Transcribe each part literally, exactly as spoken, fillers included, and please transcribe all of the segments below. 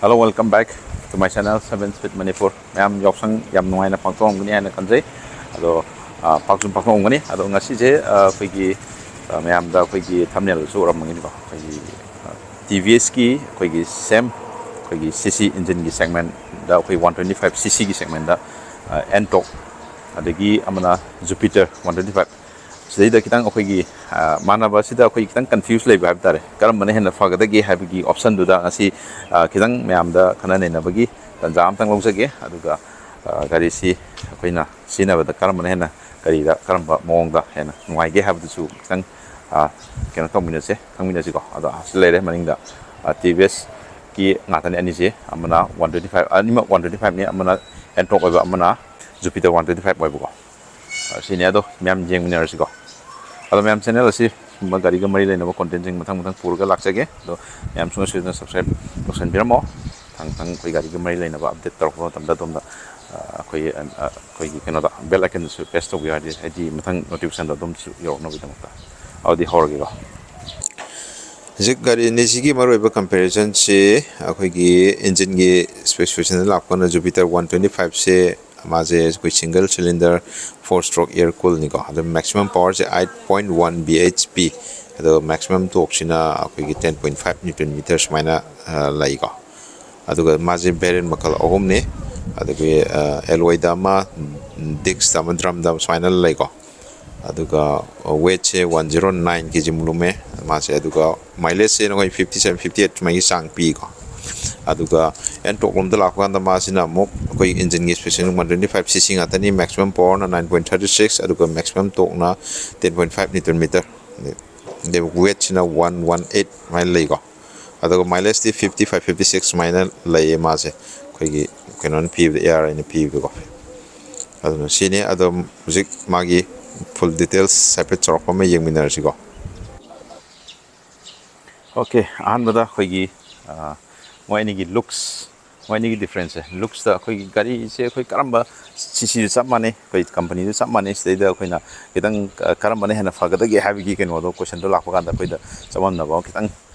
Hello, welcome back to my channel, Seven Speed Manipur. ꯃꯌꯥꯝ ꯌꯥꯎꯁꯪ ꯌꯥꯝ ꯅꯨꯡꯉꯥꯏꯅ ꯄꯥꯡꯊꯣꯛꯑꯝꯒꯅꯤ ꯍꯥꯏꯅ ꯈꯟꯖꯩ꯫ ꯑꯗꯣ, ꯑ, ꯄꯥꯡꯁꯨ ꯄꯥꯡꯊꯣꯛꯑꯝꯒꯅꯤ꯫ ꯑꯗꯣ ꯉꯁꯤꯁꯦ, ꯑ, ꯑꯩꯈꯣꯏꯒꯤ, ꯑ, ꯃꯌꯥꯝꯗ ꯑꯩꯈꯣꯏꯒꯤ ꯊꯝꯅꯦꯜꯗꯁꯨ ꯎꯔꯝꯃꯒꯅꯤꯀꯣ, ꯑꯩꯈꯣꯏꯒꯤ, ꯑ, ꯇꯤ ꯚꯤ ꯑꯦꯁꯀꯤ ꯑꯩꯈꯣꯏꯒꯤ ꯁꯦꯝ ꯑꯩꯈꯣꯏꯒꯤ ꯁꯤ ꯁꯤ ꯏꯟꯖꯤꯟꯒꯤ ꯁꯦꯒꯃꯦꯟꯗ, ꯑꯩꯈꯣꯏ ꯋꯥꯟ ꯇ꯭ꯋꯦꯟꯇꯤ ꯐꯥꯏꯚ ꯁꯤ ꯁꯤꯒꯤ ꯁꯦꯒꯃꯦꯟꯗ, ꯑ, ꯑꯦꯟꯇꯣꯛ, ꯑꯗꯒꯤ ꯑꯃꯅ ꯖꯨꯄꯤꯇꯔ ꯋꯥꯟ ꯇ꯭ꯋꯦꯟꯇꯤ ꯐꯥꯏꯚ꯫ ꯁꯤꯗꯩꯗ ꯈꯤꯇꯪ ꯑꯩꯈꯣꯏꯒꯤ, ꯑ, ꯃꯥꯟꯅꯕꯁꯤꯗ ꯑꯩꯈꯣꯏ ꯈꯤꯇꯪ ꯀꯟꯐ꯭ꯌꯨꯁ ꯂꯩꯕ ꯍꯥꯏꯕ ꯇꯥꯔꯦ, ꯀꯔꯝꯕꯅ ꯍꯦꯟꯅ ꯐꯒꯗꯒꯦ ꯍꯥꯏꯕꯒꯤ ꯑꯣꯞꯁꯟꯗꯨꯗ ꯉꯁꯤ, ꯑ, ꯈꯤꯇꯪ ꯃꯌꯥꯝꯗ ꯈꯟꯅ ꯅꯩꯅꯕꯒꯤ ꯇꯥꯟꯖꯥ ꯑꯃꯇꯪ ꯂꯧꯖꯒꯦ꯫ ꯑꯗꯨꯒ, ꯑ, ꯒꯥꯔꯤꯁꯤ ꯑꯩꯈꯣꯏꯅ ꯁꯤꯖꯤꯟꯅꯕꯗ ꯀꯔꯝꯕꯅ ꯍꯦꯟꯅ, ꯀꯔꯤꯗ ꯀꯔꯝꯕ ꯃꯑꯣꯡꯗ ꯍꯦꯟꯅ ꯅꯨꯡꯉꯥꯏꯒꯦ ꯍꯥꯏꯕꯗꯨꯁꯨ ꯈꯤꯇꯪ, ꯑ, ꯀꯩꯅꯣ ꯇꯧꯃꯤꯟꯅꯁꯦ, ꯈꯪꯃꯤꯟꯅꯁꯤꯀꯣ꯫ ꯑꯗꯣ ꯑꯁꯤ ꯂꯩꯔꯦ ꯃꯅꯤꯡꯗ, ꯑ, ꯇꯤ ꯚꯤ ꯑꯦꯁꯀꯤ ꯉꯥꯛꯇꯅꯤ ꯑꯅꯤꯁꯦ, ꯑꯃꯅ ꯋꯥꯟ ꯇ꯭ꯋꯦꯟꯇꯤ ꯐꯥꯏꯚ, ꯑꯅꯤꯃꯛ ꯋꯥꯟ ꯇ꯭ꯋꯦꯟꯇꯤ ꯐꯥꯏꯚꯅꯤ, ꯑꯃꯅ ꯑꯦꯟꯇꯣꯛ ꯑꯣꯏꯕ, ꯑꯃꯅ ꯖꯨꯄꯤꯇꯔ ꯋꯥꯟ ꯇ꯭ꯋꯦꯟꯇꯤ ꯐꯥꯏꯚ ꯑꯣꯏꯕꯀꯣ꯫ ꯑ, ꯁꯤꯅꯦ꯫ ꯑꯗꯣ ꯃꯌꯥꯝ ꯌꯦꯡꯃꯤꯟꯅꯔꯁꯤꯀꯣ꯫ ꯑꯗꯣ ꯃꯌꯥꯝ, ꯆꯦꯅꯦꯜ ꯑꯁꯤ ꯁꯨꯝꯕ ꯒꯥꯔꯤꯒ ꯃꯔꯤ ꯂꯩꯅꯕ ꯀꯣꯟꯇꯦꯟꯁꯤꯡ ꯃꯊꯪ ꯃꯊꯪ ꯄꯨꯔꯒ ꯂꯥꯛꯆꯒꯦ꯫ ꯑꯗꯣ ꯃꯌꯥꯝ ꯁꯨꯡꯁꯣꯏ ꯁꯣꯏꯗꯅ ꯁꯕꯁꯀ꯭ꯔꯥꯏꯕ ꯇꯧꯁꯟꯕꯤꯔꯝꯃꯣ꯫ ꯃꯊꯪ ꯃꯊꯪ ꯑꯩꯈꯣꯏ ꯒꯥꯔꯤꯒ ꯃꯔꯤ ꯂꯩꯅꯕ ꯑꯞꯗꯦꯠ ꯇꯧꯔꯛꯄ ꯃꯇꯝꯗ ꯑꯗꯣꯝꯗ, ꯑ, ꯑꯩꯈꯣꯏꯒꯤ, ꯑ, ꯑ, ꯑꯩꯈꯣꯏꯒꯤ ꯀꯩꯅꯣꯗ, ꯕꯦꯜ ꯑꯥꯏꯀꯟꯗꯁꯨ ꯄ꯭ꯔꯦꯁ ꯇꯧꯕꯤꯌꯨ ꯍꯥꯏꯗꯤ, ꯍꯥꯏꯗꯤ ꯃꯊꯪ ꯅꯣꯇꯤꯐꯤꯀꯦꯁꯟꯗꯣ ꯑꯗꯨꯝꯁꯨ ꯌꯧꯔꯛꯅꯕꯒꯤꯗꯃꯛꯇ꯫ ꯑꯗꯨꯗꯤ ꯍꯧꯔꯒꯦꯀꯣ꯫ ꯍꯧꯖꯤꯛ ꯒꯥꯔꯤ ꯑꯅꯤꯁꯤꯒꯤ ꯃꯔꯨꯑꯣꯏꯕ ꯀꯝꯄꯦꯔꯤꯖꯟꯁꯤ ꯑꯩꯈꯣꯏꯒꯤ ꯏꯟꯖꯤꯟꯒꯤ ꯁ꯭ꯄꯦꯁꯤꯐꯤꯀꯦꯁꯟꯗ ꯂꯥꯛꯄꯅ ꯖꯨꯄꯤꯇꯔ ꯋꯥꯟ ꯇ꯭ꯋꯦꯟꯇꯤ ꯐꯥꯏꯚꯁꯦ ꯃꯥꯁꯦ ꯑꯩꯈꯣꯏ single cylinder four stroke air ꯀꯨꯜꯅꯤꯀꯣ꯫ ꯑꯗꯨ ꯃꯦꯛꯁꯤꯃꯝ ꯄꯋꯥꯔꯁꯦ eight point one B H P, ꯑꯗꯣ ꯃꯦꯛꯁꯤꯃꯝ ꯇꯣꯛꯁꯤꯅ ꯑꯩꯈꯣꯏꯒꯤ ten point five newton metre ꯁꯨꯃꯥꯏꯅ, ꯑ, ꯂꯩꯀꯣ꯫ ꯑꯗꯨꯒ ꯃꯥꯁꯦ ꯚꯦꯔꯤꯌꯟ ꯃꯈꯜ ꯑꯍꯨꯝꯅꯤ꯫ ꯑꯗꯨꯒꯤ, ꯑ, ꯑꯦꯂꯣꯏꯗ ꯑꯃ, ꯗꯤꯛꯁꯇ ꯑꯃ, ꯗ꯭ꯔꯝꯗ ꯑꯃ ꯁꯨꯃꯥꯏꯅ ꯂꯩꯀꯣ꯫ ꯑꯗꯨꯒ ꯋꯦꯠꯁꯦ ꯋꯥꯟ ꯖꯤꯔꯣ ꯅꯥꯏꯟ ꯀꯦ ꯖꯤꯃꯨꯛ ꯂꯨꯝꯃꯦ ꯃꯥꯁꯦ꯫ ꯑꯗꯨꯒ ꯃꯥꯏꯂꯦꯖꯁꯦ ꯅꯈꯣꯏ ꯐꯤꯐꯇꯤ ꯁꯚꯦꯟ, ꯐꯤꯐꯇꯤ ꯑꯩꯠ ꯁꯨꯃꯥꯏꯒꯤ ꯆꯥꯡ ꯄꯤꯀꯣ꯫ ꯑꯗꯨꯒ ꯑꯦꯟꯇꯣꯛ ꯂꯣꯝꯗ ꯂꯥꯛꯄ ꯀꯥꯟꯗ ꯃꯥꯁꯤꯅ ꯑꯃꯨꯛ ꯑꯩꯈꯣꯏ ꯏꯟꯖꯤꯟꯒꯤ specification one twenty five C C ꯉꯥꯛꯇꯅꯤ, ꯃꯦꯛꯁꯤꯃꯝ ꯄꯋꯥꯔꯅ ꯅꯥꯏꯟ ꯄꯣꯏꯟꯠ ꯊꯥꯔꯇꯤ ꯁꯤꯛꯁ, ꯑꯗꯨꯒ ꯃꯦꯛꯁꯤꯃꯝ ꯇꯣꯛꯅ ten point five newton metre, ꯑꯗꯩ ꯋꯦꯠꯁꯤꯅ ꯋꯥꯟ ꯋꯥꯟ ꯑꯩꯠ ꯁꯨꯃꯥꯏꯅ ꯂꯩꯀꯣ꯫ ꯑꯗꯨꯒ ꯃꯥꯏꯂꯦꯖꯇꯤ ꯐꯤꯐꯇꯤ ꯐꯥꯏꯚ, ꯐꯤꯐꯇꯤ ꯁꯤꯛꯁ ꯁꯨꯃꯥꯏꯅ ꯂꯩꯌꯦ ꯃꯥꯁꯦ, ꯑꯩꯈꯣꯏꯒꯤ ꯀꯩꯅꯣꯅ ꯄꯤꯕꯗ, ꯑꯦ ꯑꯥꯔ ꯑꯥꯏꯅ ꯄꯤꯕꯗꯀꯣ꯫ ꯑꯗꯨꯅ ꯁꯤꯅꯤ꯫ ꯑꯗꯣ ꯍꯧꯖꯤꯛ ꯃꯥꯒꯤ ꯐꯨꯜ ꯗꯤꯇꯦꯜꯁ ꯍꯥꯏꯐꯦꯠ ꯆꯥꯎꯔꯥꯛꯄ ꯑꯃ ꯌꯦꯡꯃꯤꯟꯅꯔꯁꯤꯀꯣ꯫ ꯑꯣꯀꯦ, ꯑꯍꯥꯟꯕꯗ ꯑꯩꯈꯣꯏꯒꯤ, ꯑ, ꯃꯣꯏ ꯑꯅꯤꯒꯤ ꯂꯨꯛꯁ, ꯃꯣꯏ ꯑꯅꯤꯒꯤ ꯗꯤꯐ꯭ꯔꯦꯟꯁꯁꯦ, ꯂꯨꯛꯁꯇ ꯑꯩꯈꯣꯏꯒꯤ ꯒꯥꯔꯤꯁꯦ ꯑꯩꯈꯣꯏ ꯀꯔꯝꯕ, ꯁꯤ ꯁꯤꯁꯨ ꯆꯞ ꯃꯥꯟꯅꯩ, ꯑꯩꯈꯣꯏ ꯀꯝꯄꯅꯤꯁꯨ ꯆꯞ ꯃꯥꯟꯅꯩ, ꯁꯤꯗꯩꯗ ꯑꯩꯈꯣꯏꯅ ꯈꯤꯇꯪ, ꯑ, ꯀꯔꯝꯕꯅ ꯍꯦꯟꯅ ꯐꯒꯗꯒꯦ ꯍꯥꯏꯕꯒꯤ ꯀꯩꯅꯣꯗꯣ, ꯀꯣꯏꯁꯟꯗꯣ ꯂꯥꯛꯄ ꯀꯥꯟꯗ ꯑꯩꯈꯣꯏꯗ ꯆꯃꯝꯅꯕ ꯑꯃ ꯈꯤꯇꯪ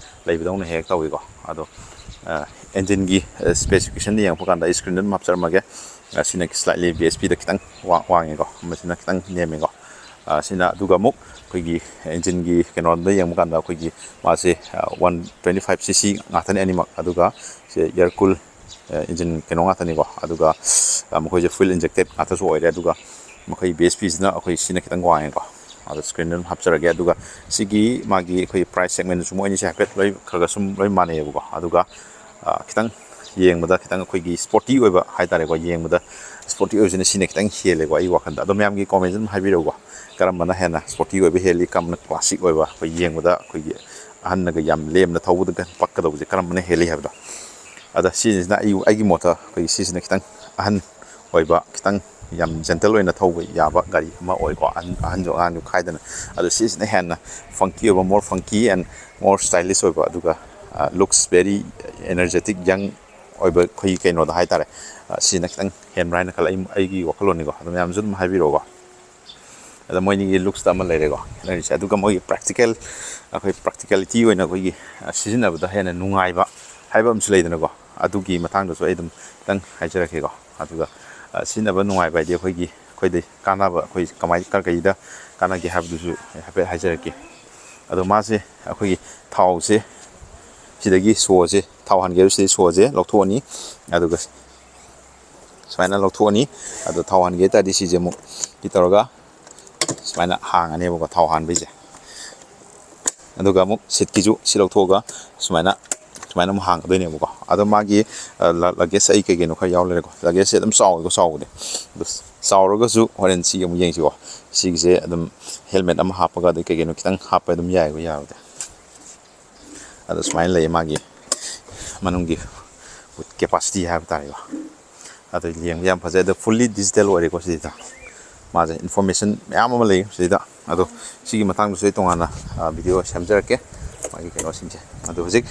ꯂꯩꯕꯗꯧꯅ ꯍꯦꯛ ꯇꯧꯏꯀꯣ꯫ ꯑꯗꯣ ꯑꯦꯟꯖꯤꯟꯒꯤ ꯁ꯭ꯄꯦꯁꯤꯐꯤꯀꯦꯁꯟꯗ ꯌꯦꯡꯉꯛꯄ ꯀꯥꯟꯗ ꯑꯩ ꯁ꯭ꯀ꯭ꯔꯤꯟꯗ ꯑꯗꯨꯝ ꯍꯥꯞꯆꯔꯝꯃꯒꯦ꯫ ꯑꯁꯤꯅ ꯁ꯭ꯂꯥꯏꯠꯂꯤ ꯕꯤ ꯑꯦꯁ ꯄꯤꯗ ꯈꯤꯇꯪ ꯋꯥꯡ ꯋꯥꯡꯉꯦꯀꯣ, ꯃꯁꯤꯅ ꯈꯤꯇꯪ ꯅꯦꯝꯃꯦꯀꯣ꯫ ꯑꯁꯤꯅ ꯑꯗꯨꯒ ꯑꯃꯨꯛ ꯑꯩꯈꯣꯏꯒꯤ ꯏꯟꯖꯤꯟꯒꯤ ꯀꯩꯅꯣꯗ ꯌꯦꯡꯕ ꯀꯥꯟꯗ ꯑꯩꯈꯣꯏꯒꯤ ꯃꯥꯁꯦ one twenty five C C ꯉꯥꯛꯇꯅꯤ ꯑꯅꯤꯃꯛ, ꯑꯗꯨꯒ ꯁꯤ ꯑꯦꯌꯔ ꯀꯨꯜ ꯏꯟꯖꯤꯟ ꯀꯩꯅꯣ ꯉꯥꯛꯇꯅꯤꯀꯣ꯫ ꯑꯗꯨꯒ ꯃꯈꯣꯏꯁꯦ ꯐ꯭ꯌꯨꯜ ꯏꯟꯖꯦꯛꯇꯦꯠ ꯉꯥꯛꯇꯁꯨ ꯑꯣꯏꯔꯦ꯫ ꯑꯗꯨꯒ ꯃꯈꯣꯏ ꯕꯤ ꯑꯦꯁ ꯄꯤꯁꯤꯅ ꯑꯩꯈꯣꯏ ꯁꯤꯅ ꯈꯤꯇꯪ ꯋꯥꯡꯉꯦꯀꯣ꯫ ꯑꯗꯣ ꯁ꯭ꯀ꯭ꯔꯤꯟꯗ ꯑꯗꯨꯝ ꯍꯥꯞꯆꯔꯒꯦ꯫ ꯑꯗꯨꯒ ꯁꯤꯒꯤ ꯃꯥꯒꯤ ꯑꯩꯈꯣꯏ ꯄ꯭ꯔꯥꯏꯁ ꯁꯦꯒꯃꯦꯟꯗꯁꯨ ꯃꯣꯏ ꯑꯅꯤꯁꯦ ꯍꯥꯏꯐꯦꯠ ꯂꯣꯏ ꯈꯔ ꯈꯔ ꯁꯨꯝ ꯂꯣꯏ ꯃꯥꯟꯅꯩꯌꯦꯕꯀꯣ꯫ ꯑꯗꯨꯒ ꯈꯤꯇꯪ ꯌꯦꯡꯕꯗ ꯈꯤꯇꯪ ꯑꯩꯈꯣꯏꯒꯤ ꯁ꯭ꯄꯣꯔꯇꯤ ꯑꯣꯏꯕ ꯍꯥꯏꯇꯥꯔꯦꯀꯣ, ꯌꯦꯡꯕꯗ ꯁ꯭ꯄꯣꯔꯇꯤ ꯑꯣꯏꯕꯁꯤꯅ ꯁꯤꯅ ꯈꯤꯇꯪ ꯍꯦꯜꯂꯦꯀꯣ ꯑꯩꯒꯤ ꯋꯥꯈꯜꯗ꯫ ꯑꯗꯣ ꯃꯌꯥꯝꯒꯤ ꯀꯣꯃꯦꯟꯁ ꯑꯗꯨꯝ ꯍꯥꯏꯕꯤꯔꯛꯎꯀꯣ, ꯀꯔꯝꯕꯅ ꯍꯦꯟꯅ ꯁ꯭ꯄꯣꯔꯇꯤ ꯑꯣꯏꯕ ꯍꯦꯜꯂꯤ, ꯀꯔꯝꯕꯅ ꯀ꯭ꯂꯥꯁꯤꯛ ꯑꯣꯏꯕ, ꯑꯩꯈꯣꯏ ꯌꯦꯡꯕꯗ ꯑꯩꯈꯣꯏꯒꯤ ꯑꯍꯟꯅꯒ ꯌꯥꯝ ꯂꯦꯝꯅ ꯊꯧꯕꯗꯒ ꯄꯛꯀꯗꯧꯕꯁꯦ ꯀꯔꯝꯕꯅ ꯍꯦꯜꯂꯤ ꯍꯥꯏꯕꯗꯣ꯫ ꯑꯗ ꯁꯤꯁꯤꯅ ꯑꯩ ꯑꯩꯒꯤ ꯃꯣꯠꯇ ꯑꯩꯈꯣꯏꯒꯤ ꯁꯤꯁꯤꯅ ꯈꯤꯇꯪ ꯑꯍꯟ ꯑꯣꯏꯕ, ꯈꯤꯇꯪ ꯌꯥꯝ ꯖꯦꯟꯇꯜ ꯑꯣꯏꯅ ꯊꯧꯕ ꯌꯥꯕ ꯒꯥꯔꯤ ꯑꯃ ꯑꯣꯏꯀꯣ, ꯑꯍꯟ ꯑꯍꯟꯁꯨ ꯑꯉꯥꯡꯁꯨ ꯈꯥꯏꯗꯅ꯫ ꯑꯗꯣ ꯁꯤꯁꯤꯅ ꯍꯦꯟꯅ ꯐꯪꯀꯤ ꯑꯣꯏꯕ, ꯃꯣꯔ ꯐꯪꯀꯤ ꯑꯦꯟ ꯃꯣꯔ ꯁ꯭ꯇꯥꯏꯂꯤꯁ ꯑꯣꯏꯕ, ꯑꯗꯨꯒ ꯂꯨꯛꯁ ꯚꯦꯔꯤ ꯑꯦꯅꯔꯖꯦꯇꯤꯛ ꯌꯪ ꯑꯣꯏꯕ ꯑꯩꯈꯣꯏꯒꯤ ꯀꯩꯅꯣꯗ ꯍꯥꯏꯇꯥꯔꯦ꯫ ꯁꯤꯅ ꯈꯤꯇꯪ ꯍꯦꯟꯕ꯭ꯔꯥ ꯍꯥꯏꯅ ꯈꯜꯂꯦ, ꯑꯩ ꯑꯩꯒꯤ ꯋꯥꯈꯜꯂꯣꯟꯅꯤꯀꯣ꯫ ꯑꯗꯣ ꯃꯌꯥꯝꯁꯨ ꯑꯗꯨꯝ ꯍꯥꯏꯕꯤꯔꯛꯑꯣꯀꯣ꯫ ꯑꯗ ꯃꯣꯏꯅꯤꯒꯤ ꯂꯨꯛꯁꯇ ꯑꯃ ꯂꯩꯔꯦꯀꯣ ꯈꯦꯠꯅꯔꯤꯁꯦ꯫ ꯑꯗꯨꯒ ꯃꯣꯏꯒꯤ ꯄ꯭ꯔꯦꯛꯇꯤꯀꯦꯜ, ꯑꯩꯈꯣꯏ ꯄ꯭ꯔꯦꯛꯇꯤꯀꯦꯂꯤꯇꯤ ꯑꯣꯏꯅ ꯑꯩꯈꯣꯏꯒꯤ ꯁꯤꯖꯤꯟꯅꯕꯗ ꯍꯦꯟꯅ ꯅꯨꯡꯉꯥꯏꯕ ꯍꯥꯏꯕ ꯑꯃꯁꯨ ꯂꯩꯗꯅꯀꯣ꯫ ꯑꯗꯨꯒꯤ ꯃꯇꯥꯡꯗꯁꯨ ꯑꯩ ꯑꯗꯨꯝ ꯈꯤꯇꯪ ꯍꯥꯏꯖꯔꯛꯀꯦꯀꯣ꯫ ꯑꯗꯨꯒ ꯁꯤꯖꯤꯟꯅꯕ ꯅꯨꯡꯉꯥꯏꯕ ꯍꯥꯏꯗꯤ ꯑꯩꯈꯣꯏꯒꯤ ꯑꯩꯈꯣꯏꯗ ꯀꯥꯟꯅꯕ, ꯑꯩꯈꯣꯏ ꯀꯃꯥꯏ ꯀꯔꯤ ꯀꯩꯗ ꯀꯥꯟꯅꯒꯦ ꯍꯥꯏꯕꯗꯨꯁꯨ ꯑꯩ ꯍꯥꯏꯐꯦꯠ ꯍꯥꯏꯖꯔꯛꯀꯦ꯫ ꯑꯗꯣ ꯃꯥꯁꯦ ꯑꯩꯈꯣꯏꯒꯤ ꯊꯥꯎꯁꯦ ꯁꯤꯗꯒꯤ ꯁꯣꯁꯦ, ꯊꯥꯎ ꯍꯥꯟꯒꯦ ꯍꯥꯏꯕ ꯁꯤꯗꯒꯤ ꯁꯣꯁꯦ ꯂꯧꯊꯣꯛꯑꯅꯤ꯫ ꯑꯗꯨꯒ ꯁꯨꯃꯥꯏꯅ ꯂꯧꯊꯣꯛꯑꯅꯤ꯫ ꯑꯗꯣ ꯊꯥꯎ ꯍꯥꯟꯒꯦ ꯍꯥꯏ ꯇꯥꯔꯗꯤ ꯁꯤꯁꯦ ꯑꯃꯨꯛ ꯁꯤ ꯇꯧꯔꯒ ꯁꯨꯃꯥꯏꯅ ꯍꯥꯡꯉꯅꯦꯕꯀꯣ, ꯊꯥꯎ ꯍꯥꯟꯕꯩꯁꯦ꯫ ꯑꯗꯨꯒ ꯑꯃꯨꯛ ꯁꯤꯠꯀꯤꯁꯨ ꯁꯤ ꯂꯧꯊꯣꯛꯑꯒ ꯁꯨꯃꯥꯏꯅ ꯁꯨꯃꯥꯏꯅ ꯑꯃꯨꯛ ꯍꯥꯡꯒꯗꯣꯏꯅꯦꯕꯀꯣ꯫ ꯑꯗꯣ ꯃꯥꯒꯤ ꯂꯒꯦꯖ ꯑꯩ ꯀꯩ ꯀꯩꯅꯣ ꯈꯔ ꯌꯥꯎ ꯂꯩꯔꯦꯀꯣ꯫ ꯂꯒꯦꯖꯁꯦ ꯑꯗꯨꯝ ꯆꯥꯎꯋꯦꯀꯣ, ꯆꯥꯎꯕꯗꯤ꯫ ꯑꯗꯣ ꯆꯥꯎꯔꯒꯁꯨ ꯍꯣꯔꯦꯟ ꯁꯤ ꯑꯃꯨꯛ ꯌꯦꯡꯁꯤꯀꯣ꯫ ꯁꯤꯒꯤꯁꯦ ꯑꯗꯨꯝ ꯍꯦꯜꯃꯦꯠ ꯑꯃ ꯍꯥꯞꯄꯒ ꯑꯗꯩ ꯀꯩ ꯀꯩꯅꯣ ꯈꯤꯇꯪ ꯍꯥꯞꯄ ꯑꯗꯨꯝ ꯌꯥꯏꯀꯣ, ꯌꯥꯕꯗꯤ꯫ ꯑꯗꯣ ꯁꯨꯃꯥꯏꯅ ꯂꯩꯌꯦ ꯃꯥꯒꯤ ꯃꯅꯨꯡꯒꯤ ꯀꯦꯄꯥꯁꯤꯇꯤ ꯍꯥꯏꯕ ꯇꯥꯔꯦꯀꯣ꯫ ꯑꯗꯣ ꯌꯦꯡꯕ ꯌꯥꯝ ꯐꯖꯩ꯫ ꯑꯗꯣ ꯐꯨꯜꯂꯤ ꯗꯤꯖꯤꯇꯦꯜ ꯑꯣꯏꯔꯦꯀꯣ ꯁꯤꯗ꯫ ꯃꯥꯁꯦ ꯏꯟꯐꯣꯔꯃꯦꯁꯟ ꯃꯌꯥꯝ ꯑꯃ ꯂꯩ ꯁꯤꯗ꯫ ꯑꯗꯣ ꯁꯤꯒꯤ ꯃꯇꯥꯡꯗꯁꯨ ꯑꯩ ꯇꯣꯉꯥꯟꯅ ꯚꯤꯗꯤꯑꯣ ꯁꯦꯝꯖꯔꯛꯀꯦ, ꯃꯥꯒꯤ ꯀꯩꯅꯣꯁꯤꯡꯁꯦ꯫ ꯑꯗꯣ ꯍꯧꯖꯤꯛ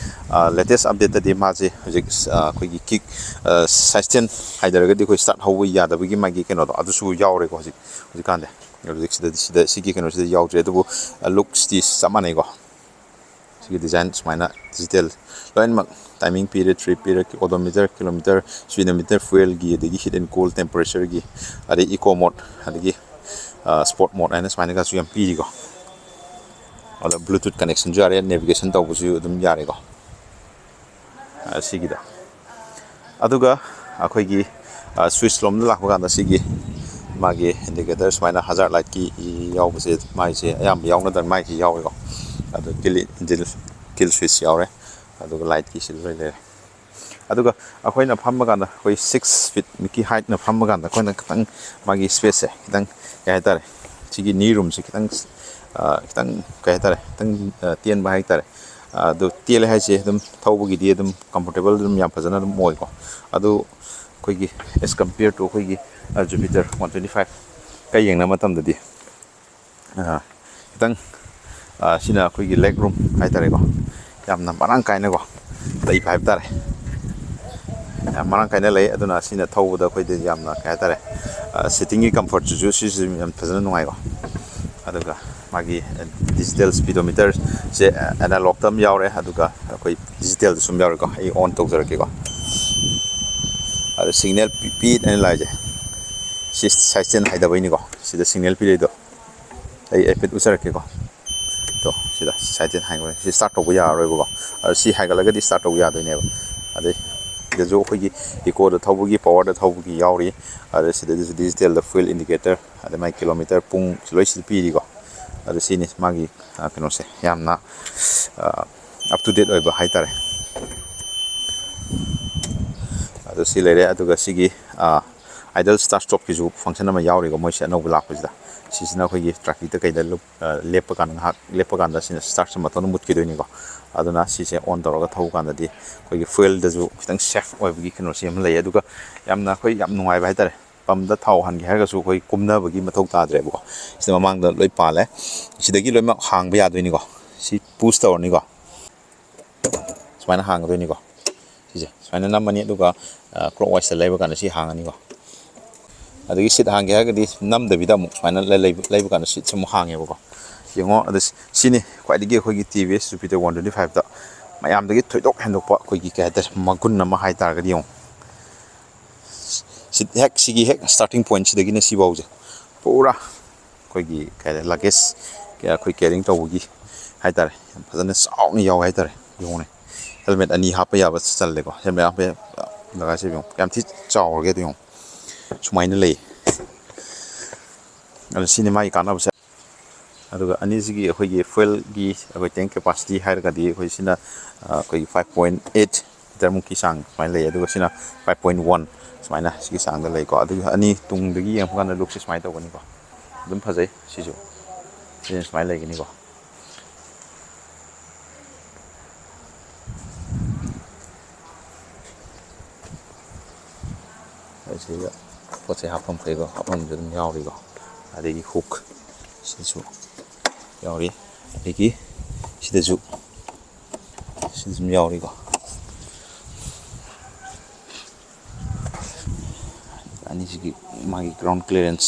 ꯂꯦꯇꯦꯁ ꯑꯞꯗꯦꯠꯇꯗꯤ ꯃꯥꯁꯦ ꯍꯧꯖꯤꯛ ꯑꯩꯈꯣꯏꯒꯤ ꯀꯤꯛ ꯁꯥꯏꯁꯇꯦꯟ ꯍꯥꯏꯗꯔꯒꯗꯤ ꯑꯩꯈꯣꯏ ꯁ꯭ꯇꯥꯔꯠ ꯍꯧꯕ ꯌꯥꯗꯕꯒꯤ ꯃꯥꯒꯤ ꯀꯩꯅꯣꯗꯣ ꯑꯗꯨꯁꯨ ꯌꯥꯎꯔꯦꯀꯣ ꯍꯧꯖꯤꯛ ꯍꯧꯖꯤꯛꯀꯥꯟꯗꯤ꯫ ꯍꯧꯖꯤꯛ ꯁꯤꯗꯗꯤ ꯁꯤꯗ ꯁꯤꯒꯤ ꯀꯩꯅꯣꯁꯤꯗ ꯌꯥꯎꯗ꯭ꯔꯦ꯫ ꯑꯗꯨꯕꯨ ꯂꯨꯛꯁꯇꯤ ꯆꯞ ꯃꯥꯟꯅꯩꯀꯣ꯫ ꯁꯤꯒꯤ ꯗꯤꯖꯥꯏꯟ ꯁꯨꯃꯥꯏꯅ ꯗꯤꯖꯤꯇꯦꯜ ꯂꯣꯏꯅꯃꯛ, ꯇꯥꯏꯃꯤꯡ ꯄꯤꯔꯦ, ꯇ꯭ꯔꯤꯞ ꯄꯤꯔꯦ, ꯑꯣꯗꯣꯃꯤꯇꯔ, ꯀꯤꯂꯣꯃꯤꯇꯔ, ꯁ꯭ꯄꯤꯗꯣꯃꯤꯇꯔ, ꯐ꯭ꯌꯨꯑꯦꯜꯒꯤ, ꯑꯗꯒꯤ ꯍꯤꯠ ꯑꯦꯟ ꯀꯣꯜ, ꯇꯦꯝꯄꯔꯦꯆꯔꯒꯤ, ꯑꯗꯩ ꯏꯀꯣ ꯃꯣꯠ, ꯑꯗꯒꯤ ꯁ꯭ꯄꯣꯔꯠ ꯃꯣꯠ ꯍꯥꯏꯅ ꯁꯨꯃꯥꯏꯅꯒꯁꯨ ꯌꯥꯝ ꯄꯤꯔꯤꯀꯣ꯫ ꯑꯗ ꯕ꯭ꯂꯨꯇꯨꯠ ꯀꯅꯦꯛꯁꯟꯁꯨ ꯌꯥꯔꯦ, ꯅꯦꯚꯤꯒꯦꯁꯟ ꯇꯧꯕꯁꯨ ꯑꯗꯨꯝ ꯌꯥꯔꯦꯀꯣ꯫ ꯑ, ꯁꯤꯒꯤꯗ꯫ ꯑꯗꯨꯒ ꯑꯩꯈꯣꯏꯒꯤ, ꯑ, ꯁ꯭ꯋꯤꯁ ꯂꯣꯝꯗ ꯂꯥꯛꯄ ꯀꯥꯟꯗ ꯁꯤꯒꯤ ꯃꯥꯒꯤ ꯏꯟꯗꯤꯀꯦꯇꯔ ꯁꯨꯃꯥꯏꯅ ꯍꯖꯥꯔ ꯂꯥꯏꯠꯀꯤ ꯌꯥꯎꯕꯁꯦ, ꯃꯥꯏꯁꯦ ꯑꯌꯥꯝꯕ ꯌꯥꯎꯅꯗꯅ ꯃꯥꯏꯁꯦ ꯌꯥꯎꯋꯦꯀꯣ꯫ ꯑꯗꯣ ꯀꯤꯜ ꯏꯟꯖꯤꯟ, ꯀꯤꯜ ꯁ꯭ꯋꯤꯁ ꯌꯥꯎꯔꯦ꯫ ꯑꯗꯨꯒ ꯂꯥꯏꯠꯀꯤ ꯁꯤꯗ ꯂꯣꯏ ꯂꯩꯔꯦ꯫ ꯑꯗꯨꯒ ꯑꯩꯈꯣꯏꯅ ꯐꯝꯕ ꯀꯥꯟꯗ, ꯑꯩꯈꯣꯏ ꯁꯤꯛꯁ ꯐꯤꯠ ꯃꯤꯛꯀꯤ ꯍꯥꯏꯠꯅ ꯐꯝꯕ ꯀꯥꯟꯗ, ꯑꯩꯈꯣꯏꯅ ꯈꯤꯇꯪ ꯃꯥꯒꯤ ꯁ꯭ꯄꯦꯁꯁꯦ ꯈꯤꯇꯪ, ꯀꯩ ꯍꯥꯏꯇꯥꯔꯦ, ꯁꯤꯒꯤ ꯅꯤ ꯔꯨꯝꯁꯦ ꯈꯤꯇꯪ, ꯑ, ꯈꯤꯇꯪ, ꯀꯩ ꯍꯥꯏꯇꯥꯔꯦ, ꯈꯤꯇꯪ, ꯑ, ꯇꯦꯟꯕ ꯍꯥꯏꯇꯥꯔꯦ꯫ ꯑ, ꯑꯗꯨ ꯇꯦꯜꯂꯦ ꯍꯥꯏꯁꯦ ꯑꯗꯨꯝ ꯊꯧꯕꯒꯤꯗꯤ ꯑꯗꯨꯝ ꯀꯝꯐꯣꯔꯇꯦꯕꯜ ꯑꯗꯨꯝ ꯌꯥꯝ ꯐꯖꯅ ꯑꯗꯨꯝ ꯑꯣꯏꯀꯣ꯫ ꯑꯗꯨ ꯑꯩꯈꯣꯏꯒꯤ, as compare to ꯑꯩꯈꯣꯏꯒꯤ, ꯑ, Jupiter one twenty five ꯀ ꯌꯦꯡꯅꯕ ꯃꯇꯝꯗꯗꯤ, ꯑ, ꯈꯤꯇꯪ, ꯑ, ꯁꯤꯅ ꯑꯩꯈꯣꯏꯒꯤ ꯂꯦꯒ ꯔꯨꯝ ꯍꯥꯏꯇꯥꯔꯦꯀꯣ, ꯌꯥꯝꯅ ꯃꯔꯥꯡ ꯀꯥꯏꯅꯀꯣ ꯂꯩꯕ ꯍꯥꯏꯕ ꯇꯥꯔꯦ꯫ ꯌꯥꯝ ꯃꯔꯥꯡ ꯀꯥꯏꯅ ꯂꯩ꯫ ꯑꯗꯨꯅ ꯁꯤꯅ ꯊꯧꯕꯗ ꯑꯩꯈꯣꯏꯗ ꯌꯥꯝꯅ, ꯀꯩ ꯍꯥꯏꯇꯥꯔꯦ, ꯑ, ꯁꯤꯠꯇꯤꯡꯒꯤ ꯀꯝꯐꯣꯔꯠꯁꯤꯁꯨ ꯁꯤꯁꯨ ꯌꯥꯝ ꯐꯖꯅ ꯅꯨꯡꯉꯥꯏꯀꯣ꯫ ꯑꯗꯨꯒ ꯃꯥꯒꯤ ꯗꯤꯖꯤꯇꯦꯜ ꯁ꯭ꯄꯤꯗꯣꯃꯤꯇꯔꯁꯦ ꯑꯦꯅꯥꯂꯣꯛꯇ ꯑꯃ ꯌꯥꯎꯔꯦ, ꯑꯗꯨꯒ ꯑꯩꯈꯣꯏ ꯗꯤꯖꯤꯇꯦꯜꯗꯁꯨ ꯑꯃ ꯌꯥꯎꯔꯦꯀꯣ꯫ ꯑꯩ ꯑꯣꯟ ꯇꯧꯖꯔꯛꯀꯦꯀꯣ꯫ ꯑꯗ ꯁꯤꯒꯅꯦꯜ ꯄꯤ-, ꯄꯤꯗꯅ ꯂꯥꯛꯏꯁꯦ, ꯁꯤ ꯁꯥꯏꯠ ꯁ꯭ꯇꯦꯟ ꯍꯥꯏꯗꯕꯩꯅꯤꯀꯣ꯫ ꯁꯤꯗ ꯁꯤꯒꯅꯦꯜ ꯄꯤꯔꯛꯏꯗꯣ ꯑꯩ ꯍꯥꯏꯐꯦꯠ ꯎꯠꯆꯔꯛꯀꯦꯀꯣ꯫ ꯇꯣ, ꯁꯤꯗ ꯁꯥꯏꯠ ꯁ꯭ꯇꯦꯟ ꯍꯥꯏꯈ꯭ꯔꯦ꯫ ꯁꯤ ꯁ꯭ꯇꯥꯔꯠ ꯇꯧꯕ ꯌꯥꯔꯔꯣꯏꯕꯀꯣ꯫ ꯑꯗ ꯁꯤ ꯍꯥꯏꯒꯠꯂꯒꯗꯤ ꯁ꯭ꯇꯥꯔꯠ ꯇꯧꯕ ꯌꯥꯗꯣꯏꯅꯦꯕ꯫ ꯑꯗꯩ ꯁꯤꯗꯁꯨ ꯑꯩꯈꯣꯏꯒꯤ ꯏꯀꯣꯗ ꯊꯧꯕꯒꯤ, ꯄꯋꯔꯗ ꯊꯧꯕꯒꯤ ꯌꯥꯎꯔꯤ꯫ ꯑꯗ ꯁꯤꯗꯁꯨ ꯗꯤꯖꯤꯇꯦꯜꯗ ꯐ꯭ꯌꯨꯑꯦꯜ ꯏꯟꯗꯤꯀꯦꯇꯔ, ꯑꯗꯩ ꯃꯥꯏ ꯀꯤꯂꯣꯃꯤꯇꯔ, ꯄꯨꯡ ꯂꯣꯏ ꯁꯤꯗ ꯄꯤꯔꯤꯀꯣ꯫ ꯑꯗ ꯁꯤꯅꯤ ꯃꯥꯒꯤ, ꯑ, ꯀꯩꯅꯣꯁꯦ, ꯌꯥꯝꯅ, ꯑ, ꯑꯞ ꯇꯨ ꯗꯦꯠ ꯑꯣꯏꯕ ꯍꯥꯏꯇꯥꯔꯦ꯫ ꯑꯗꯨ ꯁꯤ ꯂꯩꯔꯦ꯫ ꯑꯗꯨꯒ ꯁꯤꯒꯤ, ꯑ, ꯑꯥꯏꯗꯜ ꯁ꯭ꯇꯥꯔꯠ ꯁ꯭ꯇꯣꯞꯀꯤꯁꯨ ꯐꯪꯁꯟ ꯑꯃ ꯌꯥꯎꯔꯤꯀꯣ, ꯃꯣꯏꯁꯦ ꯑꯅꯧꯕ ꯂꯥꯛꯄꯁꯤꯗ꯫ ꯁꯤꯁꯤꯅ ꯑꯩꯈꯣꯏꯒꯤ ꯇ꯭ꯔꯥꯐꯤꯛꯇ ꯀꯩꯗ ꯂꯨꯞ-, ꯑ, ꯂꯦꯞꯄ ꯀꯥꯟꯗ, ꯉꯥꯏꯍꯥꯛ ꯂꯦꯞꯄ ꯀꯥꯟꯗ ꯁꯤꯅ ꯁ꯭ꯇꯥꯔꯠꯁꯦ ꯃꯊꯟꯇ ꯃꯨꯠꯈꯤꯗꯣꯏꯅꯤꯀꯣ꯫ ꯑꯗꯨꯅ ꯁꯤꯁꯦ ꯑꯣꯟ ꯇꯧꯔꯒ ꯊꯧꯕ ꯀꯥꯟꯗꯗꯤ ꯑꯩꯈꯣꯏꯒꯤ ꯐ꯭ꯌꯨꯑꯦꯜꯗꯁꯨ ꯈꯤꯇꯪ ꯁꯦꯐ ꯑꯣꯏꯕꯒꯤ ꯀꯩꯅꯣꯁꯤ ꯑꯃ ꯂꯩ꯫ ꯑꯗꯨꯒ ꯌꯥꯝꯅ ꯑꯩꯈꯣꯏ ꯌꯥꯝ ꯅꯨꯡꯉꯥꯏꯕ ꯍꯥꯏꯇꯥꯔꯦ, ꯄꯝꯗ ꯊꯥꯎ ꯍꯥꯟꯒꯦ ꯍꯥꯏꯔꯒꯁꯨ ꯑꯩꯈꯣꯏ ꯀꯨꯝꯅꯕꯒꯤ ꯃꯊꯧ ꯇꯥꯗ꯭ꯔꯦꯕꯀꯣ꯫ ꯁꯤꯗ ꯃꯃꯥꯡꯗ ꯂꯣꯏ ꯄꯥꯜꯂꯦ꯫ ꯁꯤꯗꯒꯤ ꯂꯣꯏꯅꯃꯛ ꯍꯥꯡꯕ ꯌꯥꯗꯣꯏꯅꯤꯀꯣ꯫ ꯁꯤ ꯄꯨꯁ ꯇꯧꯔꯅꯤꯀꯣ꯫ ꯁꯨꯃꯥꯏꯅ ꯍꯥꯡꯒꯗꯣꯏꯅꯤꯀꯣ꯫ ꯁꯤꯁꯦ ꯁꯨꯃꯥꯏꯅ ꯅꯝꯃꯅꯤ, ꯑꯗꯨꯒ, ꯑ, ꯀ꯭ꯂꯣꯛ ꯋꯥꯏꯁꯇ ꯂꯩꯕ ꯀꯥꯟꯗ ꯁꯤ ꯍꯥꯡꯉꯅꯤꯀꯣ꯫ ꯑꯗꯒꯤ ꯁꯤꯠ ꯍꯥꯡꯒꯦ ꯍꯥꯏꯔꯒꯗꯤ ꯅꯝꯗꯕꯤꯗ ꯑꯃꯨꯛ ꯁꯨꯃꯥꯏꯅ ꯂꯩ-, ꯂꯩꯕ, ꯂꯩꯕ ꯀꯥꯟꯗ ꯁꯤꯠꯁꯦ ꯑꯃꯨꯛ ꯍꯥꯡꯉꯦꯕꯀꯣ꯫ ꯌꯦꯡꯉꯣ, ꯑꯗ ꯁꯤꯅꯤ ꯈ꯭ꯋꯥꯏꯗꯒꯤ ꯑꯩꯈꯣꯏꯒꯤ ꯇꯤ ꯚꯤ ꯑꯦꯁ ꯖꯨꯄꯤꯇꯔ ꯋꯥꯟ ꯇ꯭ꯋꯦꯟꯇꯤ ꯐꯥꯏꯚꯇ ꯃꯌꯥꯝꯗꯒꯤ ꯊꯣꯏꯗꯣꯛ ꯍꯦꯟꯗꯣꯛꯄ ꯑꯩꯈꯣꯏꯒꯤ ꯀꯩ ꯍꯥꯏꯇꯥꯔꯦ, ꯃꯒꯨꯟ ꯑꯃ ꯍꯥꯏ ꯇꯥꯔꯒꯗꯤ ꯌꯦꯡꯉꯣ꯫ ꯁꯤ ꯍꯦꯛ, ꯁꯤꯒꯤ ꯍꯦꯛ starting point ꯁꯤꯗꯒꯤꯅ ꯁꯤꯐꯥꯎꯁꯦ ꯄꯨꯔꯥ ꯑꯩꯈꯣꯏꯒꯤ ꯀꯩ ꯍꯥꯏꯇꯥꯔꯦ, luggage ꯑꯩꯈꯣꯏ carrying ꯇꯧꯕꯒꯤ ꯍꯥꯏ ꯇꯥꯔꯦ, ꯌꯥꯝ ꯐꯖꯅ ꯆꯥꯎꯅ ꯌꯥꯎꯋꯦ ꯍꯥꯏ ꯇꯥꯔꯦ꯫ ꯌꯦꯡꯉꯨꯅꯦ, helmet ꯑꯅꯤ ꯍꯥꯞꯄ ꯌꯥꯕ ꯆꯜꯂꯦꯀꯣ꯫ Helmet ꯍꯥꯞꯄ ꯌꯥ-, ꯖꯒꯥꯁꯦ ꯌꯦꯡꯉꯨ, ꯀꯌꯥꯝ ꯊꯤ ꯆꯥꯎꯔꯒꯦ ꯑꯗꯨ ꯌꯦꯡꯉꯨ꯫ ꯁꯨꯃꯥꯏꯅ ꯂꯩ꯫ ꯑꯗꯣ ꯁꯤꯅꯤ ꯃꯥꯒꯤ ꯀꯥꯟꯅꯕꯁꯦ꯫ ꯑꯗꯨꯒ ꯑꯅꯤꯁꯤꯒꯤ ꯑꯩꯈꯣꯏꯒꯤ fuelꯒꯤ ꯑꯩꯈꯣꯏ tank capacity ꯍꯥꯏꯔꯒꯗꯤ ꯑꯩꯈꯣꯏ ꯁꯤꯅ, ꯑ, ꯑꯩꯈꯣꯏꯒꯤ five point eight literꯃꯨꯛꯀꯤ ꯆꯥꯡ ꯁꯨꯃꯥꯏꯅ ꯂꯩ, ꯑꯗꯨꯒ ꯁꯤꯅ five point one, ꯁꯨꯃꯥꯏꯅ ꯁꯤꯒꯤ ꯆꯥꯡꯗ ꯂꯩꯀꯣ꯫ ꯑꯗꯨꯒ ꯑꯅꯤ ꯇꯨꯡꯗꯒꯤ ꯌꯦꯡꯉꯛꯄ ꯀꯥꯟꯗ lookꯁꯦ ꯁꯨꯃꯥꯏꯅ ꯇꯧꯒꯅꯤꯀꯣ꯫ ꯑꯗꯨꯝ ꯐꯖꯩ ꯁꯤꯁꯨ꯫ ꯁꯤꯅ ꯁꯨꯃꯥꯏꯅ ꯂꯩꯒꯅꯤꯀꯣ꯫ ꯑꯁꯤꯗ ꯄꯣꯠ ꯆꯩ ꯍꯥꯞꯐꯝ ꯀꯩꯀꯣ, ꯍꯥꯞꯐꯝꯁꯨ ꯑꯗꯨꯝ ꯌꯥꯎꯔꯤꯀꯣ꯫ ꯑꯗꯒꯤ hook ꯁꯤꯁꯨ ꯌꯥꯎꯔꯤ꯫ ꯑꯗꯒꯤ ꯁꯤꯗꯁꯨ, ꯁꯤꯗꯁꯨ ꯑꯗꯨꯝ ꯌꯥꯎꯔꯤꯀꯣ꯫ ꯑꯅꯤꯁꯤꯒꯤ ꯃꯥꯒꯤ ground clearance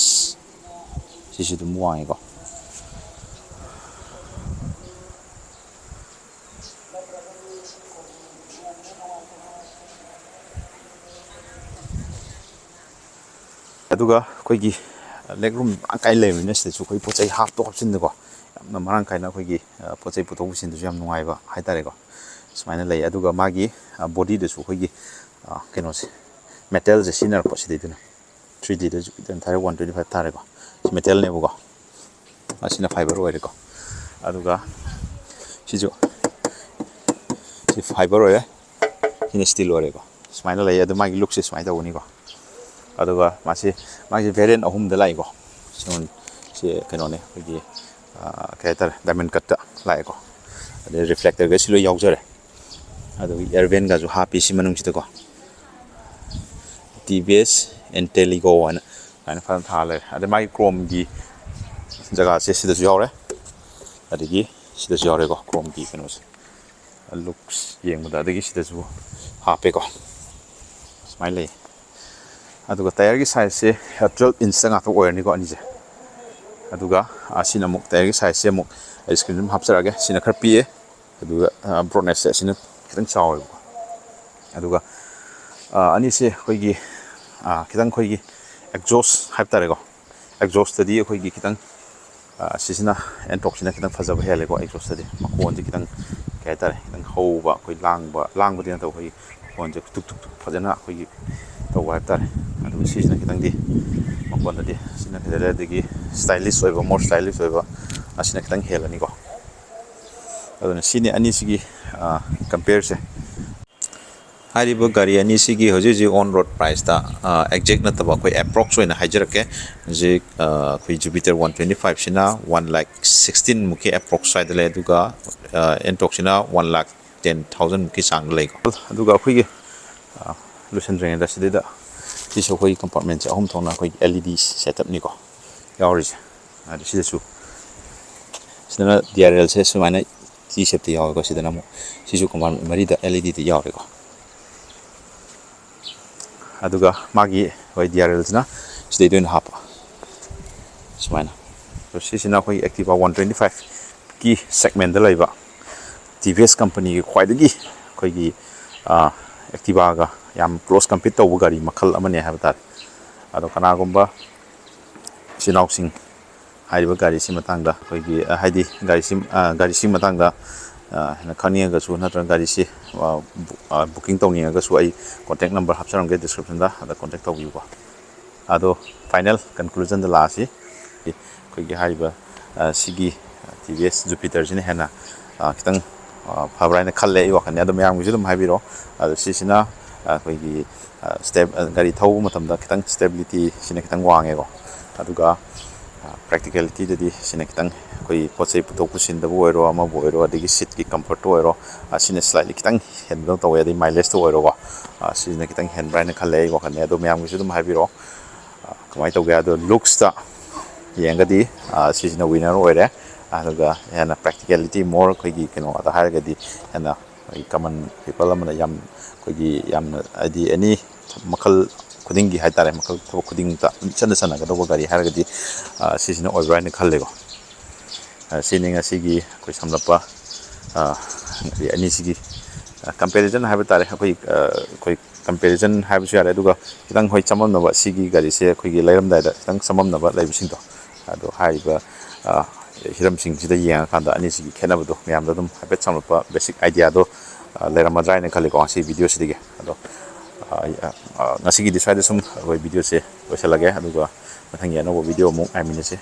ꯁꯤꯁꯨ ꯑꯗꯨꯝ ꯋꯥꯡꯉꯤꯀꯣ꯫ ꯑꯗꯨꯒ ꯑꯩꯈꯣꯏꯒꯤ leg room ꯃꯔꯥꯡ ꯀꯥꯏꯅ ꯂꯩꯕꯅꯤꯅ ꯁꯤꯗꯁꯨ ꯑꯩꯈꯣꯏ ꯄꯣꯠ ꯆꯩ ꯍꯥꯞꯇꯣꯛ ꯍꯥꯞꯆꯤꯟꯗꯀꯣ, ꯌꯥꯝꯅ ꯃꯔꯥꯡ ꯀꯥꯏꯅ ꯑꯩꯈꯣꯏꯒꯤ, ꯑ, ꯄꯣꯠ ꯆꯩ ꯄꯨꯊꯣꯛ ꯄꯨꯁꯤꯟꯗꯁꯨ ꯌꯥꯝ ꯅꯨꯡꯉꯥꯏꯕ ꯍꯥꯏꯇꯥꯔꯦꯀꯣ꯫ ꯁꯨꯃꯥꯏꯅ ꯂꯩ꯫ ꯑꯗꯨꯒ ꯃꯥꯒꯤ, ꯑ, bodyꯗꯁꯨ ꯑꯩꯈꯣꯏꯒꯤ, ꯑ, ꯀꯩꯅꯣꯁꯦ, metalꯁꯦ ꯁꯤꯖꯤꯟꯅꯔꯛꯄ ꯁꯤꯗꯩꯗꯨꯅ three Dꯗꯁꯨ ꯈꯤꯇꯪ ꯊꯥꯔꯦ, one twenty five ꯊꯥꯔꯦꯀꯣ꯫ ꯁꯤ metalꯅꯦꯕꯀꯣ, ꯑꯁꯤꯅ fiber ꯑꯣꯏꯔꯦꯀꯣ꯫ ꯑꯗꯨꯒ ꯁꯤꯁꯨ, ꯁꯤ fiber ꯑꯣꯏꯔꯦ, ꯁꯤꯅ steel ꯑꯣꯏꯔꯦꯀꯣ꯫ ꯁꯨꯃꯥꯏꯅ ꯂꯩ꯫ ꯑꯗꯨ ꯃꯥꯒꯤ lookꯁꯦ ꯁꯨꯃꯥꯏꯅ ꯇꯧꯒꯅꯤꯀꯣ꯫ ꯑꯗꯨꯒ ꯃꯥꯁꯤ, ꯃꯥꯒꯤ variant ꯑꯍꯨꯝꯗ ꯂꯥꯛꯏꯀꯣ꯫ ꯁꯤ, ꯁꯤ ꯀꯩꯅꯣꯅꯦ, ꯑꯩꯈꯣꯏꯒꯤ, ꯑ, ꯀꯩ ꯍꯥꯏꯇꯥꯔꯦ, diamond cutꯇ ꯂꯥꯛꯑꯦꯀꯣ꯫ ꯑꯗꯩ reflectorꯒ ꯁꯤ ꯂꯣꯏ ꯌꯥꯎꯖꯔꯦ꯫ ꯑꯗꯨꯒ air ventꯒꯁꯨ ꯍꯥꯞꯄꯤ ꯁꯤ ꯃꯅꯨꯡꯁꯤꯗꯀꯣ꯫ ꯇꯤ ꯚꯤ ꯑꯦꯁ Inteligo ꯍꯥꯏꯅ ꯁꯨꯃꯥꯏꯅ ꯐꯖꯅ ꯊꯥ ꯂꯩꯔꯦ꯫ ꯑꯗꯩ ꯃꯥꯒꯤ chromeꯒꯤ ꯖꯒꯥꯁꯦ ꯁꯤꯗꯁꯨ ꯌꯥꯎꯔꯦ, ꯑꯗꯒꯤ ꯁꯤꯗꯁꯨ ꯌꯥꯎꯔꯦꯀꯣ, chromeꯒꯤ ꯀꯩꯅꯣꯁꯦ꯫ Looks ꯌꯦꯡꯕꯗ꯫ ꯑꯗꯒꯤ ꯁꯤꯗꯁꯨ ꯍꯥꯞꯄꯦꯀꯣ, ꯁꯨꯃꯥꯏꯅ ꯂꯩ꯫ ꯑꯗꯨꯒ tyreꯒꯤ sizeꯁꯦ twelve inchꯇ ꯉꯥꯛꯇ ꯑꯣꯏꯔꯅꯤꯀꯣ ꯑꯅꯤꯁꯦ꯫ ꯑꯗꯨꯒ ꯑꯁꯤꯅ ꯑꯃꯨꯛ ꯇꯥꯏꯌꯔꯒꯤ ꯁꯥꯏꯖꯁꯦ ꯑꯃꯨꯛ ꯑꯩ ꯁ꯭ꯀ꯭ꯔꯤꯟꯁꯦ ꯑꯗꯨꯝ ꯍꯥꯞꯆꯔꯛꯑꯒꯦ꯫ ꯁꯤꯅ ꯈꯔ ꯄꯤꯛꯑꯦ, ꯑꯗꯨꯒ ꯕ꯭ꯔꯣꯠꯅꯦꯁꯁꯦ ꯑꯁꯤꯅ ꯈꯤꯇꯪ ꯆꯥꯎꯋꯦꯕꯀꯣ꯫ ꯑꯗꯨꯒ ꯑꯅꯤꯁꯦ ꯑꯩꯈꯣꯏꯒꯤ ꯈꯤꯇꯪ ꯑꯩꯈꯣꯏꯒꯤ ꯑꯦꯛꯖꯣꯁ ꯍꯥꯏꯕ ꯇꯥꯔꯦꯀꯣ꯫ ꯑꯦꯛꯖꯣꯁꯇꯗꯤ ꯑꯩꯈꯣꯏꯒꯤ ꯈꯤꯇꯪ ꯁꯤꯁꯤꯅ, ꯑꯦꯟꯇꯣꯛꯁꯤꯅ ꯈꯤꯇꯪ ꯐꯖꯕ ꯍꯦꯜꯂꯦꯀꯣ꯫ ꯑꯦꯛꯖꯣꯁꯇꯗꯤ ꯃꯈꯣꯟꯁꯦ ꯈꯤꯇꯪ ꯀꯩ ꯍꯥꯏꯇꯥꯔꯦ, ꯈꯤꯇꯪ ꯍꯧꯕ, ꯑꯩꯈꯣꯏ ꯂꯥꯡꯕ, ꯂꯥꯡꯕꯗꯤ ꯅꯠꯇꯕ, ꯑꯩꯈꯣꯏꯒꯤ ꯃꯈꯣꯟꯁꯦ ꯇꯨꯛ ꯇꯨꯛ ꯇꯨꯛ ꯐꯖꯅ ꯑꯩꯈꯣꯏꯒꯤ ꯇꯧꯕ ꯍꯥꯏꯕ ꯇꯥꯔꯦ꯫ ꯑꯗꯨꯒ ꯁꯤꯁꯤꯅ ꯈꯤꯇꯪꯗꯤ ꯃꯈꯣꯟꯗꯗꯤ ꯁꯤꯅ ꯈꯤꯇꯪ, ꯑꯗꯒꯤ ꯁ꯭ꯇꯥꯏꯂꯤꯁ ꯑꯣꯏꯕ, ꯃꯣꯔ ꯁ꯭ꯇꯥꯏꯂꯤꯁ ꯑꯣꯏꯕ, ꯑꯁꯤꯅ ꯈꯤꯇꯪ ꯍꯦꯜꯂꯅꯤꯀꯣ꯫ ꯑꯗꯨꯅ ꯁꯤꯅꯤ ꯑꯅꯤꯁꯤꯒꯤ ꯀꯝꯄꯦꯌꯔꯁꯦ꯫ ꯍꯥꯏꯔꯤꯕ ꯒꯥꯔꯤ ꯑꯅꯤꯁꯤꯒꯤ ꯍꯧꯖꯤꯛ ꯍꯧꯖꯤꯛ ꯑꯣꯟ ꯔꯣꯗ ꯄ꯭ꯔꯥꯏꯁꯇ, ꯑꯦꯛꯖꯦꯛ ꯅꯠꯇꯕ, ꯑꯩꯈꯣꯏ ꯑꯦꯄ꯭ꯔꯣꯛꯁ ꯑꯣꯏꯅ ꯍꯥꯏꯖꯔꯛꯀꯦ꯫ ꯍꯧꯖꯤꯛ ꯑꯩꯈꯣꯏ ꯖꯨꯄꯤꯇꯔ ꯋꯥꯟ ꯇ꯭ꯋꯦꯟꯇꯤ ꯐꯥꯏꯚꯁꯤꯅ ꯋꯥꯟ ꯂꯥꯛ ꯁꯤꯛꯁꯇꯤꯟꯃꯨꯛꯀꯤ ꯑꯦꯄ꯭ꯔꯣꯛꯁ ꯁ꯭ꯋꯥꯏꯗ ꯂꯩ, ꯑꯗꯨꯒ ꯑꯦꯟꯇꯣꯛꯁꯤꯅ ꯋꯥꯟ ꯂꯥꯛ ꯇꯦꯟ ꯊꯥꯎꯖꯟꯃꯨꯛꯀꯤ ꯆꯥꯡꯗ ꯂꯩꯀꯣ꯫ ꯑꯗꯨꯒ ꯑꯩꯈꯣꯏꯒꯤ ꯂꯣꯏꯁꯤꯟꯗ꯭ꯔꯤꯉꯩꯗ ꯁꯤꯗꯩꯗ ꯁꯤꯁꯨ ꯑꯩꯈꯣꯏꯒꯤ ꯀꯝꯄꯥꯔꯠꯃꯦꯟꯁꯦ ꯑꯍꯨꯝ ꯊꯣꯛꯅ ꯑꯩꯈꯣꯏꯒꯤ ꯑꯦꯜ ꯏ ꯗꯤ ꯁꯦꯠꯑꯞꯅꯤꯀꯣ ꯌꯥꯎꯔꯤꯁꯦ꯫ ꯑꯗꯨ ꯁꯤꯗꯁꯨ, ꯁꯤꯗꯅ ꯗꯤ ꯑꯥꯔ ꯑꯦꯜꯁꯦ ꯁꯨꯃꯥꯏꯅ ꯇꯤ ꯁꯦꯞꯇ ꯌꯥꯎꯋꯦꯀꯣ꯫ ꯁꯤꯗꯅ ꯑꯃꯨꯛ ꯁꯤꯁꯨ ꯀꯝꯄꯥꯔꯠꯃꯦꯟ ꯃꯔꯤꯗ ꯑꯦꯜ ꯏ ꯗꯤꯗ ꯌꯥꯎꯔꯦꯀꯣ꯫ ꯑꯗꯨꯒ ꯃꯥꯒꯤ ꯑꯩꯈꯣꯏ ꯗꯤ ꯑꯥꯔ ꯑꯦꯜꯁꯤꯅ ꯁꯤꯗꯩꯗ ꯑꯣꯏꯅ ꯍꯥꯞꯄ ꯁꯨꯃꯥꯏꯅ꯫ ꯑꯗꯣ ꯁꯤꯁꯤꯅ ꯑꯩꯈꯣꯏꯒꯤ ꯑꯦꯛꯇꯤꯚꯥ ꯋꯥꯟ ꯇ꯭ꯋꯦꯟꯇꯤ ꯐꯥꯏꯚꯀꯤ ꯁꯦꯒꯃꯦꯟꯗ ꯂꯩꯕ ꯇꯤ ꯚꯤ ꯑꯦꯁ ꯀꯝꯄꯅꯤꯒꯤ ꯈ꯭ꯋꯥꯏꯗꯒꯤ ꯑꯩꯈꯣꯏꯒꯤ ꯑꯦꯛꯇꯤꯚꯥꯒ ꯌꯥꯝ ꯀ꯭ꯂꯣꯁ ꯀꯝꯄꯤꯠ ꯇꯧꯕ ꯒꯥꯔꯤ ꯃꯈꯜ ꯑꯃꯅꯦ ꯍꯥꯏꯕ ꯇꯥꯔꯦ꯫ ꯑꯗꯣ ꯀꯅꯥꯒꯨꯝꯕ ꯏꯆꯤꯜ ꯏꯅꯥꯎꯁꯤꯡ ꯍꯥꯏꯔꯤꯕ ꯒꯥꯔꯤꯁꯤ ꯃꯇꯥꯡꯗ ꯑꯩꯈꯣꯏꯒꯤ, ꯍꯥꯏꯗꯤ ꯒꯥꯔꯤꯁꯤ, ꯒꯥꯔꯤꯁꯤ ꯃꯇꯥꯡꯗ ꯍꯦꯟꯅ ꯈꯪꯅꯤꯡꯉꯒꯁꯨ ꯅꯠꯇ꯭ꯔꯒ ꯒꯥꯔꯤꯁꯤ ꯕꯨꯀꯤꯡ ꯇꯧꯅꯤꯡꯉꯒꯁꯨ ꯑꯩ ꯀꯣꯟꯇꯦꯛ ꯅꯝꯕꯔ ꯍꯥꯞꯆꯔꯝꯒꯦ ꯗꯤꯁꯀ꯭ꯔꯤꯞꯁꯟꯗ, ꯑꯗ ꯀꯣꯟꯇꯦꯛ ꯇꯧꯕꯤꯌꯨꯀꯣ꯫ ꯑꯗꯣ ꯐꯥꯏꯅꯦꯜ ꯀꯟꯀ꯭ꯂꯨꯖꯟꯗ ꯂꯥꯛꯑꯁꯤ꯫ ꯑꯩꯈꯣꯏꯒꯤ ꯍꯥꯏꯔꯤꯕ ꯁꯤꯒꯤ ꯇꯤ ꯚꯤ ꯑꯦꯁ ꯖꯨꯄꯤꯇꯔꯁꯤꯅ ꯍꯦꯟꯅ ꯈꯤꯇꯪ ꯐꯕ꯭ꯔꯥ ꯍꯥꯏꯅ ꯈꯜꯂꯦ ꯑꯩ ꯋꯥꯈꯜꯗ꯫ ꯑꯗꯣ ꯃꯌꯥꯝꯒꯤꯁꯨ ꯑꯗꯨꯝ ꯍꯥꯏꯕꯤꯔꯣ꯫ ꯑꯗꯣ ꯁꯤꯁꯤꯅ ꯑꯩꯈꯣꯏꯒꯤ ꯁ꯭ꯇꯦꯞ, ꯒꯥꯔꯤ ꯊꯧꯕ ꯃꯇꯝꯗ ꯈꯤꯇꯪ ꯁ꯭ꯇꯦꯕꯤꯂꯤꯇꯤꯁꯤꯅ ꯈꯤꯇꯪ ꯋꯥꯡꯉꯦꯀꯣ꯫ ꯑꯗꯨꯒ ꯄ꯭ꯔꯦꯛꯇꯤꯀꯦꯂꯤꯇꯤꯗꯗꯤ ꯁꯤꯅ ꯈꯤꯇꯪ ꯑꯩꯈꯣꯏ ꯄꯣꯠ ꯆꯩ ꯄꯨꯊꯣꯛ ꯄꯨꯁꯤꯟꯗꯕꯨ ꯑꯣꯏꯔꯣ, ꯑꯃꯕꯨ ꯑꯣꯏꯔꯣ, ꯑꯗꯒꯤ ꯁꯤꯠꯀꯤ ꯀꯝꯐꯔꯠꯇ ꯑꯣꯏꯔꯣ, ꯁꯤꯅ ꯁ꯭ꯂꯥꯏꯠꯂꯤ ꯈꯤꯇꯪ ꯍꯦꯟꯕꯗꯧ ꯇꯧꯋꯦ꯫ ꯑꯗꯩ ꯃꯥꯏꯂꯦꯖꯇ ꯑꯣꯏꯔꯣꯀꯣ, ꯁꯤꯁꯤꯅ ꯈꯤꯇꯪ ꯍꯦꯟꯕ꯭ꯔꯥ ꯍꯥꯏꯅ ꯈꯜꯂꯦ ꯑꯩ ꯋꯥꯈꯜꯗ꯫ ꯑꯗꯣ ꯃꯌꯥꯝꯒꯤꯁꯨ ꯑꯗꯨꯝ ꯍꯥꯏꯕꯤꯔꯛꯑꯣ ꯀꯃꯥꯏꯅ ꯇꯧꯒꯦ꯫ ꯑꯗꯣ ꯂꯨꯛꯁꯇ ꯌꯦꯡꯉꯒꯗꯤ ꯁꯤꯁꯤꯅ ꯋꯤꯅꯔ ꯑꯣꯏꯔꯦ꯫ ꯑꯗꯨꯒ ꯍꯦꯟꯅ ꯄ꯭ꯔꯦꯛꯇꯤꯀꯦꯂꯤꯇꯤ, ꯃꯣꯔ ꯑꯩꯈꯣꯏꯒꯤ ꯀꯩꯅꯣꯗ ꯍꯥꯏꯔꯒꯗꯤ ꯍꯦꯟꯅ ꯑꯩꯈꯣꯏ ꯀꯃꯟ ꯄꯤꯄꯜ ꯑꯃꯅ ꯌꯥꯝ, ꯑꯩꯈꯣꯏꯒꯤ ꯌꯥꯝꯅ, ꯍꯥꯏꯗꯤ ꯑꯦꯅꯤ ꯃꯈꯜ ꯈꯨꯗꯤꯡꯒꯤ ꯍꯥꯏꯇꯥꯔꯦ, ꯃꯈꯜ ꯊꯕꯛ ꯈꯨꯗꯤꯡꯃꯛꯇ ꯑꯗꯨꯝ ꯏꯆꯟꯗ ꯆꯟꯅꯒꯗꯧꯕ ꯒꯥꯔꯤ ꯍꯥꯏꯔꯒꯗꯤ, ꯑ, ꯁꯤꯁꯤꯅ ꯑꯣꯏꯕ꯭ꯔꯥ ꯍꯥꯏꯅ ꯈꯜꯂꯦꯀꯣ꯫ ꯑ, ꯁꯤꯅꯤ ꯉꯁꯤꯒꯤ ꯑꯩꯈꯣꯏ ꯁꯝꯂꯞꯄ, ꯑ, ꯒꯥꯔꯤ ꯑꯅꯤꯁꯤꯒꯤ, ꯑ, comparison ꯍꯥꯏꯕ ꯇꯥꯔꯦ꯫ ꯑꯩꯈꯣꯏ, ꯑ, ꯑꯩꯈꯣꯏ comparison ꯍꯥꯏꯕꯁꯨ ꯌꯥꯔꯦ, ꯑꯗꯨꯒ ꯈꯤꯇꯪ ꯍꯣꯏ ꯆꯃꯝꯅꯕ, ꯁꯤꯒꯤ ꯒꯥꯔꯤꯁꯦ ꯑꯩꯈꯣꯏꯒꯤ ꯂꯩꯔꯝꯗꯥꯏꯗ ꯈꯤꯇꯪ ꯆꯃꯝꯅꯕ ꯂꯩꯕꯁꯤꯡꯗꯣ, ꯑꯗꯣ ꯍꯥꯏꯔꯤꯕ, ꯑ, ꯍꯤꯔꯝꯁꯤꯡꯁꯤꯗ ꯌꯦꯡꯉꯀꯥꯟꯗ ꯑꯅꯤꯁꯤꯒꯤ ꯈꯦꯠꯅꯕꯗꯣ ꯃꯌꯥꯝꯗ ꯑꯗꯨꯝ ꯍꯥꯏꯐꯦꯠ ꯁꯝꯂꯞꯄ basic idea ꯗꯣ, ꯑ, ꯂꯩꯔꯝꯃꯗ꯭ꯔꯥ ꯍꯥꯏꯅ ꯈꯜꯂꯤꯀꯣ ꯉꯁꯤ video ꯁꯤꯗꯒꯤ꯫ ꯑꯗꯣ, ꯑ, ꯑ, ꯉꯁꯤꯒꯤꯗꯤ ꯁ꯭ꯋꯥꯏꯗ ꯁꯨꯝ ꯑꯩꯈꯣꯏ video ꯁꯦ ꯂꯣꯏꯁꯤꯜꯂꯒꯦ, ꯑꯗꯨꯒ ꯃꯊꯪꯒꯤ ꯑꯅꯧꯕ video ꯑꯃꯨꯛ ꯉꯥꯏꯃꯤꯟꯅꯁꯤ꯫